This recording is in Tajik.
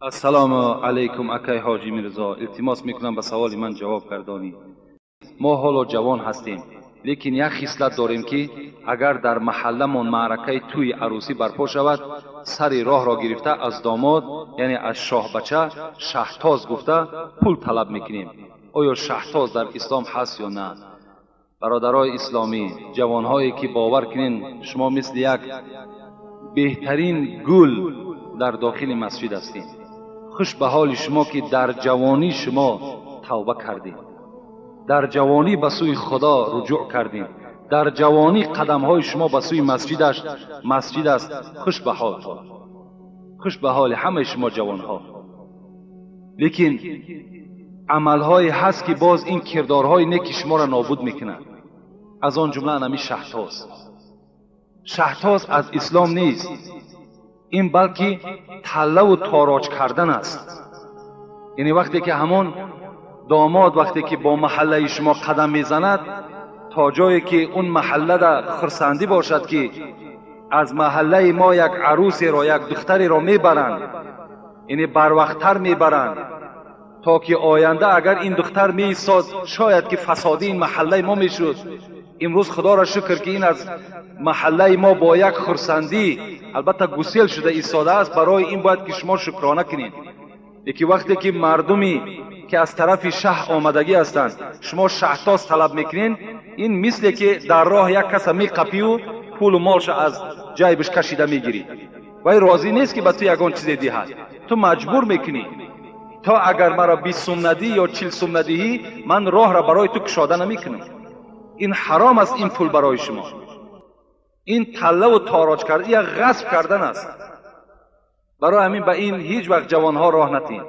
Ассалому алайкум, акай Ҳоҷи Мирзо. Илтимос мекунам, ба саволи ман ҷавоб гардонӣ. Мо ҳоло ҷавон ҳастем, лекин як хислат дорем, ки агар дар маҳалламон маъракаи тӯи арӯсӣ барпо шавад, сари роҳро гирифта аз домод, яъне аз шоҳбача, шаҳтоз гуфта пул талаб мекунем. Оё шаҳтоз дар ислом ҳаст ё на? Бародарои исломӣ, ҷавонҳое ки, бовар кунен, шумо мисли як беҳтарин гул дар дохили масҷид ҳастед. Хуш ба ҳоли шумо, ки дар ҷавонӣ шумо тавба кардед, дар ҷавонӣ ба сӯи Худо руҷӯъ кардем, дар ҷавонӣ қадамҳои шумо ба сӯи масҷидаш масҷид аст. Хуш ба ҳолтон, хуш ба ҳоли ҳамаи шумо ҷавонҳо. Лекин амалҳое ҳаст, ки боз ин кирдорҳои неки шуморо нобуд мекунад. Аз он ҷумла анами шаҳтоз. Шаҳтоз аз ислом нест ин, балки таллаву тороҷ кардан аст. Яъне вақте ки ҳамон домод, вақте ки бо маҳаллаи шумо қадам мезанад, то ҷое ки он маҳаллада хурсандӣ бошад, ки аз маҳаллаи мо як арӯсеро, як духтареро мебаранд, яъне барвақттар мебаранд, то ки оянда агар ин духтар меистод, шояд ки фасоди ин маҳаллаи мо мешуд. Имрӯз Худоро шукр, ки ин аз маҳаллаи мо бо як хурсандӣ албатта гусел шуда истодааст. Барои ин бояд ки шумо шукрона кунед. Лекин вақте ки мардуме ки аз тарафи шаҳр омадагӣ ҳастанд, шумо шаҳтоз талаб мекунед, ин мисле ки дар роҳ як каса меқапию пулу молша аз ҷайбаш кашида мегирӣ. Вай розӣ нест, ки ба ту ягон чизе диҳад. Ту маҷбур мекунӣ: то агар маро 20 сум надиҳӣ ё 40 сум надиҳӣ, ман роҳро барои ту кушода намекунам. Ин ҳаром аст. Ин пул барои шумо ин таллаву тороҷ кард, як ғасб кардан аст. Барои ҳамин ба ин ҳеҷ вақт ҷавонҳо роҳ натиҳед.